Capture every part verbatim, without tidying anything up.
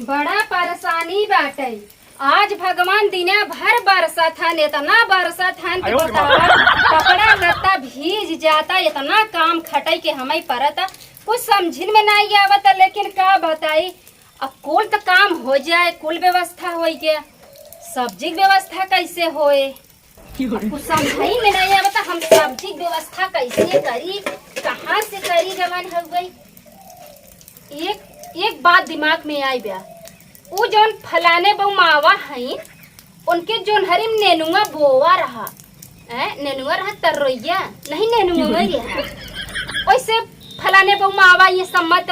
बड़ा परेशानी बाटे। आज भगवान दिना भर बरसत हन, इतना बरसत हन कि बतावा, कपड़ा लत्ता भीज जाता, इतना काम खटई के हमें परत, कुछ समझिन में नाई आवत, लेकिन का बताई, अब कुल त काम हो जाए, कुल व्यवस्था होई के, सब्जी के व्यवस्था कैसे होए? कुछ समझाई में नहीं आवत, हम सब्जी के व्यवस्था कैसे करी, कहाँ से करी? जवन हउवे, एक एक बात दिमाग में आई बा, उ जौन फलाने बहू मावा हईन, उनके जोनहरी में नेनुआ बोवा रहा, हैं, नेनुआ रहा तरोइया, नहीं नेनुआ ही रहा। ओइसे फलाने बहू मावा ये सम्मत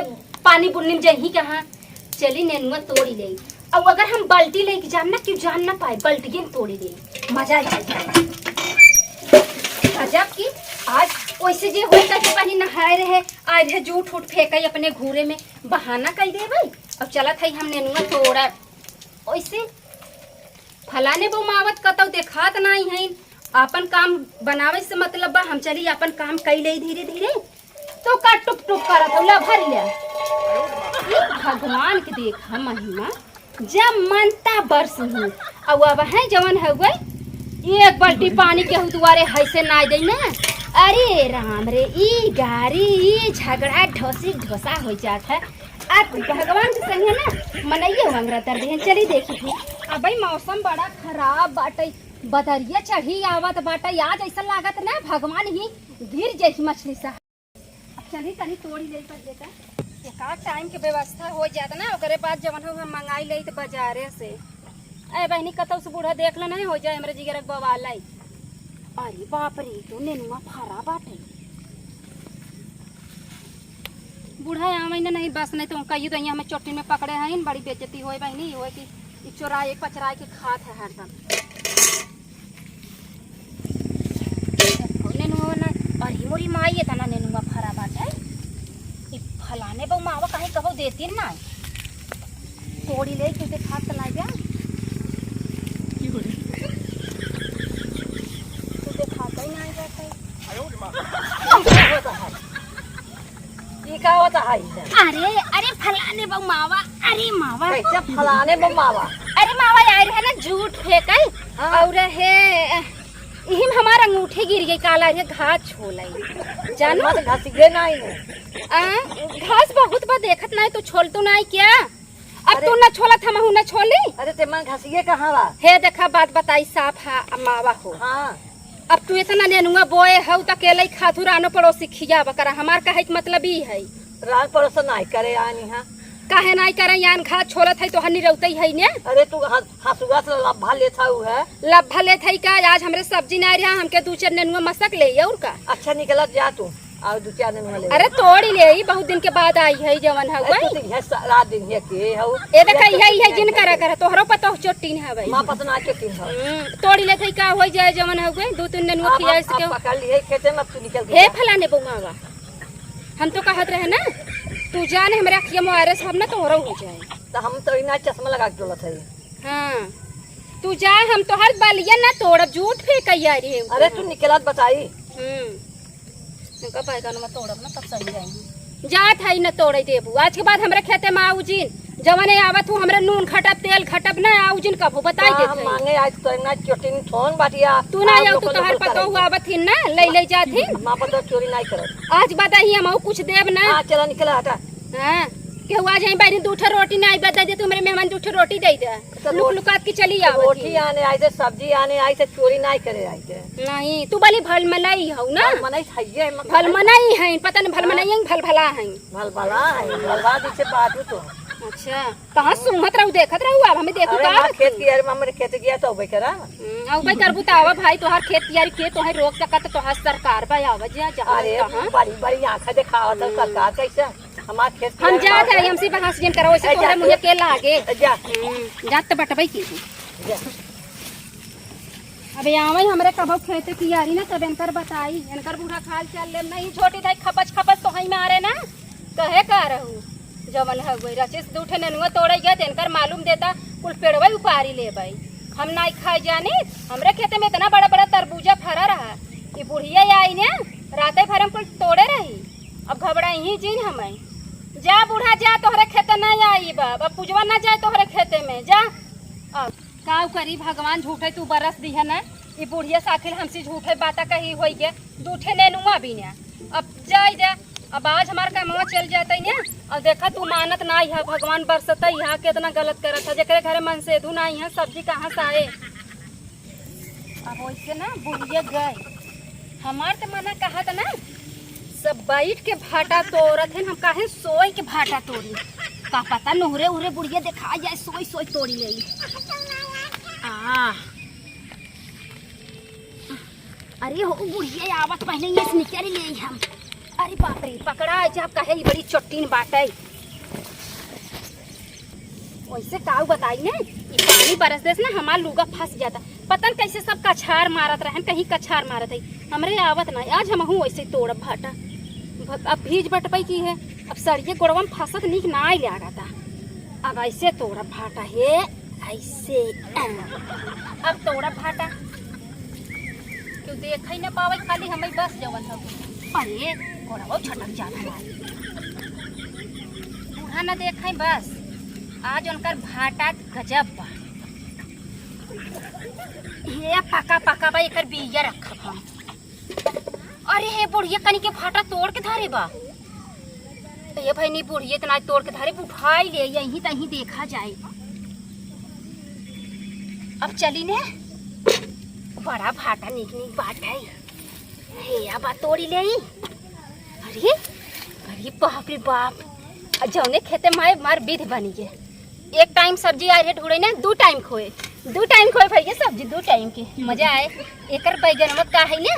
पानी बुन्नी में जही कहाँ, चली नेनुआ तोड़ी ले। और अगर हम बाल्टी लेके जाम ना, क्यों जान ना पाए, बाल्टी में तोड़ी ले, मजा आ जाए। गजब की आज ओइसे जे होई करके पानी नहाए रहे, आए रहे जूठ उठ फेंकई अपने घूरे में, बहाना कई देबे। अब चलत है हम नेनुआ तोड़ा। ओइसे फलाने बहू मावत कतौ देखात नाई हईन, आपन काम बनावे से मतलब बा, हम चली आपन काम कई लेई धीरे धीरे। तो का टुप टुप करत हौ, ला भर ले। ई भगवान के देखा महिमा, जब मन ता बरस ही। अब अब है जवन हउवे, एक बाल्टी पानी केहू दुआरे हैसे नाई दे ना। अरे राम रे, ई गारी, ई झगड़ा ढोसी ढोसा हो जात है। अब भगवान के संगे ना मनइये हमरा दर्द है। चली देखी थी। अब भाई मौसम बड़ा खराब बाटे, बदरिया चढ़ी आवत बाटे। आज ऐसा लागत ना भगवान ही गिर जाई मछली सा। अब चली तनी तोड़ी ले पर देता। एकाध टाइम के व्यवस्था हो जात ना, ओकरे बाद जवन हो हम मंगाई लेई त बाजारे से। ए बहिनी, कतौ से बूढ़ा देख ले नहीं हो जाए, हमरे जिगर के बवाल आई। अरे बाप रे, तो नेनुआ फरा बाटे। बूढ़ा आवे ना नहीं बस, नहीं तो कहियो तो यहाँ हमें चोटी में पकड़े हैं, बड़ी बेइज्जती होए बहिनी, होए कि ई चोराए पचराए के खात है हरदम। नेनुआ ना, अरे मोरी माई, इतना नेनुआ फरा बाटे। ई फलाने बहू मावा काहे कहो देती ना। तोड़ी ले, तू देखात ना जा। तू देखात ही ना जाता। ई का होता है? अरे, अरे, फलाने बा मावा, अरे मावा। कैसे फलाने बा मावा? अरे मावा यार, है ना, जूठ फेंकल। हाँ। और है, इहिम हमार अंगूठी गिर गई, काला रे घास छोलाई। जानो? मत घसिए ना इन्हें। आ, घास बहुत बा, देखत नाई तो छोल तो नाई क्या? अब अरे। तू न छोलत, हमहू न छोली। अरे ते मन घसिए कहाँ बा? हे देखा, बात बताई साफ है, मावा हो। हाँ। अब तू इतना नेनुआ बोए हऊ त अकेले ही खाथू रानो पड़ोसी खियाब करा, हमार कहे के मतलब ई है। रान पड़ोस नाई करे आनी हा। काहे नाई करे यान, घास छोलत है तो हन्नी रौतई है ने। अरे तू ह-, हसुआ से लब्भा लेत हऊ है। लब्भा लेत है का? आज हमरे सब्जी नाई रहा, हमके दू चार नेनुआ मसक ले और का। अच्छा निकलत जा तू। और दू चार दिन में ले। अरे तोड़ी ले, ई बहुत दिन के बाद आई है जवन है अरे, वही। तू तो यह सारा दिन ये के हऊ। ए देखा, यह यह जिन करा करा, तोहरो पता हो चोटीन है भाई। माँ पतना चोटीन है। हम्म, तोड़ी ले थे का हो जाए जवन है वही, दो तीन दिन वो आप, खिया आप, इसके। आप पकड़ लिए खेते में, अब तू निकल हे गया। फलाने बउआवा, हम तो कहत रहे ना, तू जान हमरा अखिया में वायरस हम ना तोहरो हो जाए। तो हम तो इना चश्मा लगा के चलत है। हाँ, तू जा, हम तोहर बलिया ना तोड़ब, जूठ फेंकैया रे। अरे तू निकलत बताई। हम्म। इनका बैगन में तोड़ब ना, तब सही रही। जात है न तोड़े देबू। आज के बाद हमरे खेते में आऊ जिन, जवने आवत हूँ, हमरे नून घटब, तेल घटब ना, आऊ जिन कबो बताई हाँ, देत हम है। मांगे आज तो ना चोटिन थोन बाटिया। तू ना आप जाऊ, लोग तू लोग तोहर करे। पतोहू आवत हिन ना, ले ले जात हिन। माँ पतोह चोरी नहीं करत। आज बताई हम आऊ कुछ देब ना। हाँ, चला निकला हटा। हाँ, केहू आ जाई बारी, दू ठो रोटी ना आई, बता दे, तू हमरे मेहमान दू ठो रोटी दे दे। तो लुक रोट-, लुकात के चली तो आवत रोटी ही। आने आई थे, सब्जी आने आई थे, चोरी नाई करे आई थे। नहीं, तू बली भल मनई हऊ ना? भल मनई हइये, हम भल मनई हैं, पता नहीं भल हाँ। मनई हैं, भल भला हैं। भल भला हैं, भल भला जैसे बात हो तो। अच्छा, कहाँ सूंघत रहू, देखत रहू, अब हमें देखू अरे का हमार आवत खेत ही? की यार, हमरे खेत गया तो अबे करा। हम्म, अबे करबू तो आवा भाई, तोहार खेत कियारी के तोहे रोक सकत, तोहार सरकार बा, आवा जा, जहाँ अरे तहाँ। बड़ी बड़ी आँखें दिखावत है हम्म। सरकार कैसे? हमार खेत हम किया जात बात है, है। हमसे बहस जिन करो, वैसे ए, तोहरे जा, मुँहे के लागे। ए, जा। हम्म, जात तो बटबई की। जा। अबे आवई हमरे कबो खेते कियारी ना, तब इनकर बताई, इनकर बूढ़ा खाल चाल लेब नहीं, छोटी धाई खपच खपच तो हई मारे ना, कहे का रहू, जवन है वही रचिस दू ठे नेनुआ तोड़े गए, तो इनकर मालूम देता, कुल पेड़वे उपारी लेबई। हम नाई खाए जानी, हमरे खेते में इतना बड़ा बड़ा तरबूजा फरा रहा, ये बुढ़िया आई ने, राते भर हम कुल तोड़े रही, अब घबराई ही जिन हमें। जा बूढ़ा जा, तोहरे खेते नहीं आई बा, अब पूजवा ना जाए तोहरे खेते में, जा। अब काउ करी भगवान, झूठे तू बरस दिहे ना, ई बुढ़िया साखिल हमसे झूठे बाता कही होई गे, दूठे नेनुआ बीने। अब जाई जा, अब आज हमार कमवा चल जातई ना। अब देखा तू मानत ना है, भगवान बरसतई है, कितना गलत करत है, जेकरे घरे मनसेधू ना है, सब्जी कहाँ से आए? अब वैसे ना बुढ़िया गए, हमार तो मना कहत ना, सब बैठ के भाटा तोड़त हैं, हम काहे सोई के भाटा तोड़ी? का पता नोहरे उहरे बुढ़िया देखा जाए, सोई सोई तोड़ी ले। आ, अरे हो बुढ़िया आवत पहले ये से निकल ले हम। अरे बाप रे, पकड़ा जब कहे ई बड़ी चट्टीन बाटे। वैसे काऊ बताई ने, ई पानी बरस देस ना, हमार लुगा फंस जाता। पता न कैसे सब कछार मारत रहन, कहीं कछार मारत है, हमरे आवत ना। आज हमहू वैसे तोड़ब भाटा। भ-, अब भीज बटपई की है, अब सड़िए गोड़वा में फंसत नीक ना आई लागता। अब ऐसे तोड़ब भाटा हे, ऐसे। अब तोड़ब भाटा। केहू देखई न पावे, खाली हमई बस जवन हउ। अरे, गोड़वा छटक जात हमार। बूढ़ा न देखई बस, आज उनकर भाटा गजब बा। हे पका पका बा, एकर बिया रखब हम। अरे हे बुढ़िया, कनी के भाटा तोड़ के धरे बा। ए भैनी, बुढ़िया इतना तोड़ के धरे, उठाई ले, यहीं तहीं देखा जाए। अब चली ने, बड़ा भाटा नीक नीक बाटे। हे, अब आ तोड़ी ले। अरे, अरे बाप रे बाप। आ जौने खेते माए मार विध बनी के। एक टाइम सब्जी आए रहे ढूंढे ना, दू टाइम खोए। दू टाइम खोए भैया सब्जी, दू टाइम के। मजा आए। एकर बैगनवा का है ना,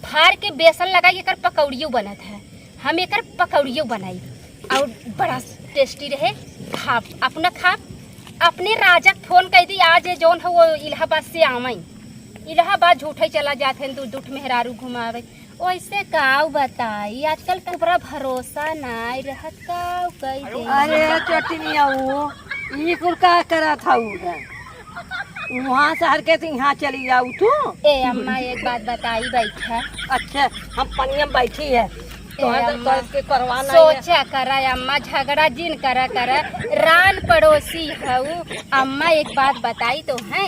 फार के बेसन लगा के एकर पकौड़ियो बनत है। हम एकर पकौड़ियो बनाई और बड़ा टेस्टी रहे। खाब, अपना खाब, अपने राजा के फोन कर दी, आज ये जौन है वो इलाहाबाद से आवई। इलाहाबाद झूठे चला जात हैं, दू, दू ठे मेहरारू घुमावे। ओइसे काऊ बताई, आजकल के ऊपरा भरोसा नाई रहत, काऊ कई दे। अरे चटनिया, वो ई कुल का करत हऊ रे? वहाँ से हर के तू यहाँ चली जाऊ तू। ए अम्मा, एक बात बताई, बैठा। अच्छा, हम पनिया में बैठी है, ए तो अम्मा, तो के परवाह नहीं है। सोचा करा अम्मा, झगड़ा जिन करा करा, रान पड़ोसी हऊ। अम्मा, एक बात बताई तो है,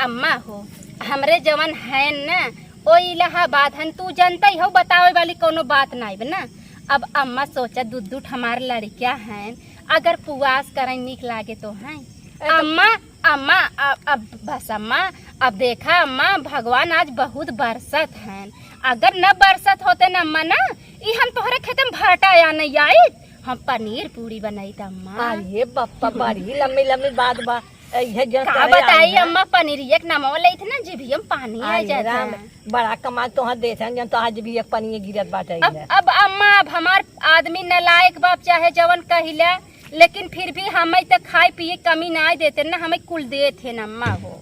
अम्मा हो, हमरे जवन है ना, ओ इलाहाबाद हन, तू जनतई हो, बतावे वाली कौनो बात नाई बा ना। अब अम्मा सोचा, दू दू ठे हमार लड़किया हन, अगर पुआस करई नीक लागे तो हैं। अरे तो अम्मा, अम्मा, अब, अब बस अम्मा, अब देखा अम्मा, भगवान आज बहुत बरसत हन, अगर न बरसत होते न अम्मा ना, ई हम तोहरे खेते में भाटा या नहीं आई, हम पनीर पूरी बनई त अम्मा। अरे बप्पा, बड़ी लम्बी लम्बी बात बा। इहे जन का करे बताई आई है। अम्मा, पनीरिया के नामवा लेत ना, जिभिया में पानी आ आई जात राम, है। बड़ा कमाल तोहार देत हन, जन तोहार जिभिया के पनिये गिरत बाटे अब, इहे। अब अम्मा, अब हमार आदमी नालायक बाप चाहे जवन कहिला, लेकिन फिर भी हमें त खाए पिए कमी ना देते ना, हमें कुल देत है ना अम्मा हो।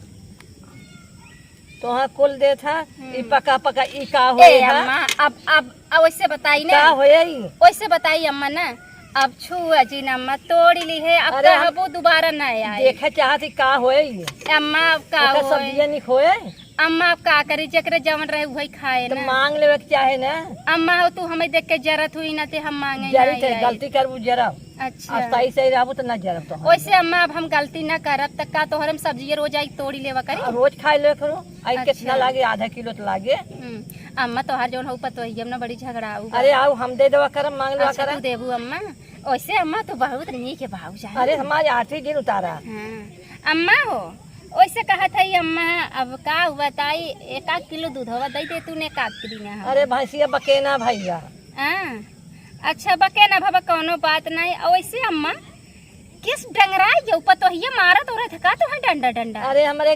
तोहार कुल देत है, ई हम्म। पका पका ई का ए होए है? अम्मा, अब, अब, अब वैसे बताई ना। का होए ई? वैसे बताई अम्मा ना, अब छुआ जी ना अम्मा तोड़ी ली है, अब अरे हम कहबो दोबारा ना आए। देखे चाहत ही का होए ई? अम्मा, अब का ओकर होए? सब्जिया निक होए? अम्मा, अब का करी, जेकरे जवन रहे उहई खाए तो ना। मांग लेवे के चाहे ना। अम्मा हो, तू हमें देख के जरत हुई ना, ते हम मांगे जरी ना थे, आई। गलती करबू जरा। अच्छा। अब सही सही रहबू तो ना जरब तो हम। वैसे अम्मा, अब हम गलती ना करब, त का तोहरे में सब्जिया रोज आई तोड़ी लेवा करी? आ, रोज खाए लेवे करो। आई अच्छा। कितना लागे? आधा किलो तो लागे। हम्म। अम्मा, तोहार जौन हऊ पतोहिया में ना बड़ी झगड़ाऊ बा। अरे आओ, हम दे देवा करब, मांग लेवा अच्छा, करब। तू देबू अम्मा? वैसे अम्मा, तू बहुत नीक है भाऊ जान। अरे हमारे आठ ही दिन उतारा। हाँ। अम्मा हो, वैसे कहत है अम्मा, अब का बताई, एक आध किलो दूधवा दे दे तूने, एक आध किलो ना हम। अरे भैंसिया बकेना भैया। हाँ। अच्छा, बकेना भवा, कौनो बात नहीं। और वैसे अम्मा, किस डंगरा ये पतोहिया मारत हो रहे थे का तोहे डंडा डंडा? अरे, हमरे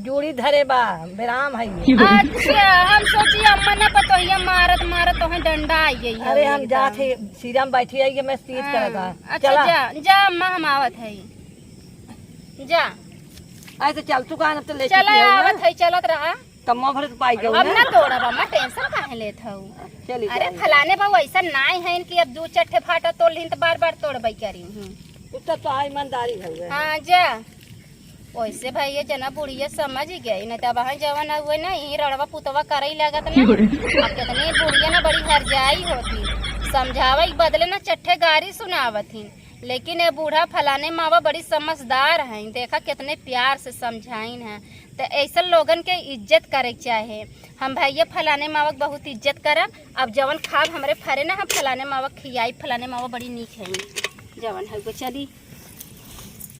जूड़ी धरे बा, बेराम है ये। अच्छा, हम सोची अम्मा ना पतोहिया मारत मारत तोहे डंडा आई गई है अरे, हम एकदम। जात है, सीरा में बैठी आई, मैं सीत हाँ, करत बा। अच्छा, चला। जा, जा अम्मा, हम आवत है। जा। अरे, तो चल तू कहाँ, अब तो ले चला, चुकी है ना। आवत है, चलत रहा। कम्मा भर के पाई जाऊ अब ना। ना तोड़ब अम्मा, टेंशन काहे लेत हऊ? चली अरे जाई। फलाने बाबू ऐसा नाय है कि अब दू चार ठे भाटा तोड़ लिहिन त बार बार तोड़बई करी। हम्म। उ त तोहार ईमानदारी हउवे। हाँ, जा। वैसे भैया जना बुढ़िया समझ गई, नहीं तो अब जवन हुए ना, यही रड़वा पुतवा करई लागत ना। अब कितनी बुढ़िया ना बड़ी हरजाई होती, समझावे के बदले ना चट्ठे गारी सुनावत ही। लेकिन ये बूढ़ा फलाने मावा बड़ी समझदार हैं, देखा कितने प्यार से समझाइन है। तो ऐसन लोगन के इज्जत करे के चाहे। हम भैया फलाने मावा के बहुत इज्जत करब। अब जवन खाब हमरे फरे ना, हम फलाने मावा के खियाई, फलाने मावा बड़ी नीक है। जवन है वो चली।